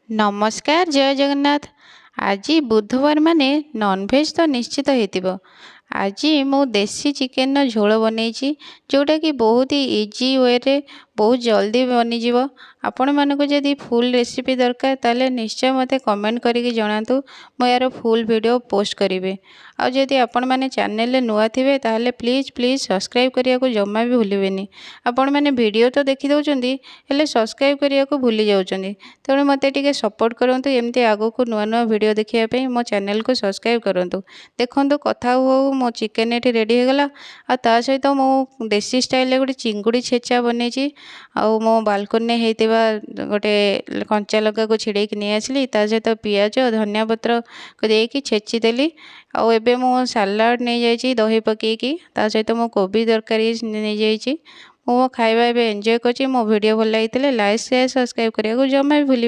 ନମସ୍କାର, ଜୟ ଜଗନ୍ନାଥ। ଆଜି ବୁଧବାର ମାନେ ନନଭେଜ୍ ତ ନିଶ୍ଚିତ ହେଇଥିବ। ଆଜି ମୁଁ ଦେଶୀ ଚିକେନର ଝୋଳ ବନେଇଛି, ଯେଉଁଟାକି ବହୁତ ଇଜି ୱେରେ ବହୁତ ଜଲ୍ଦି ବନିଯିବ। ଆପଣମାନଙ୍କୁ ଯଦି ଫୁଲ୍ ରେସିପି ଦରକାର, ତାହେଲେ ନିଶ୍ଚୟ ମୋତେ କମେଣ୍ଟ କରିକି ଜଣାନ୍ତୁ। ମୁଁ ଏହାର ଫୁଲ୍ ଭିଡ଼ିଓ ପୋଷ୍ଟ କରିବି। ଆଉ ଯଦି ଆପଣମାନେ ଚ୍ୟାନେଲରେ ନୂଆ ଥିବେ, ତାହେଲେ ପ୍ଲିଜ୍ ପ୍ଲିଜ୍ ସବସ୍କ୍ରାଇବ୍ କରିବାକୁ ଜମା ବି ଭୁଲିବେନି। ଆପଣମାନେ ଭିଡ଼ିଓ ତ ଦେଖିଦେଉଛନ୍ତି, ହେଲେ ସବସ୍କ୍ରାଇବ୍ କରିବାକୁ ଭୁଲି ଯାଉଛନ୍ତି। ତେଣୁ ମୋତେ ଟିକେ ସପୋର୍ଟ କରନ୍ତୁ। ଏମିତି ଆଗକୁ ନୂଆ ନୂଆ ଭିଡ଼ିଓ ଦେଖିବା ପାଇଁ ମୋ ଚ୍ୟାନେଲକୁ ସବସ୍କ୍ରାଇବ୍ କରନ୍ତୁ। ଦେଖନ୍ତୁ, କଥା ହଉ ହଉ ମୋ ଚିକେନ୍ ଏଠି ରେଡ଼ି ହୋଇଗଲା। ଆଉ ତା ସହିତ ମୁଁ ଦେଶୀ ଷ୍ଟାଇଲରେ ଗୋଟେ ଚିଙ୍ଗୁଡ଼ି ଛେଚା ବନେଇଛି। ଆଉ ମୋ ବାଲକୋନିରେ ହେଇଥିବା ଗୋଟେ କଞ୍ଚା ଲଙ୍କାକୁ ଛିଡ଼େଇକି ନେଇ ଆସିଲି। ତା ସହିତ ପିଆଜ, ଧନିଆ ପତ୍ରକୁ ଦେଇକି ଛେଚିଦେଲି। ଆଉ ଏବେ ମୁଁ ସାଲାଡ଼ ନେଇଯାଇଛି ଦହି ପକାଇକି। ତା ସହିତ ମୁଁ କୋବି ତରକାରୀ ନେଇଯାଇଛି। ମୁଁ ମୋ ଖାଇବା ଏବେ ଏନ୍ଜୟ କରୁଛି। ମୋ ଭିଡ଼ିଓ ଭଲ ଲାଗିଥିଲେ ଲାଇକ୍, ସେୟାର, ସବସ୍କ୍ରାଇବ୍ କରିବାକୁ ଜମା ବି ଭୁଲିବେନି।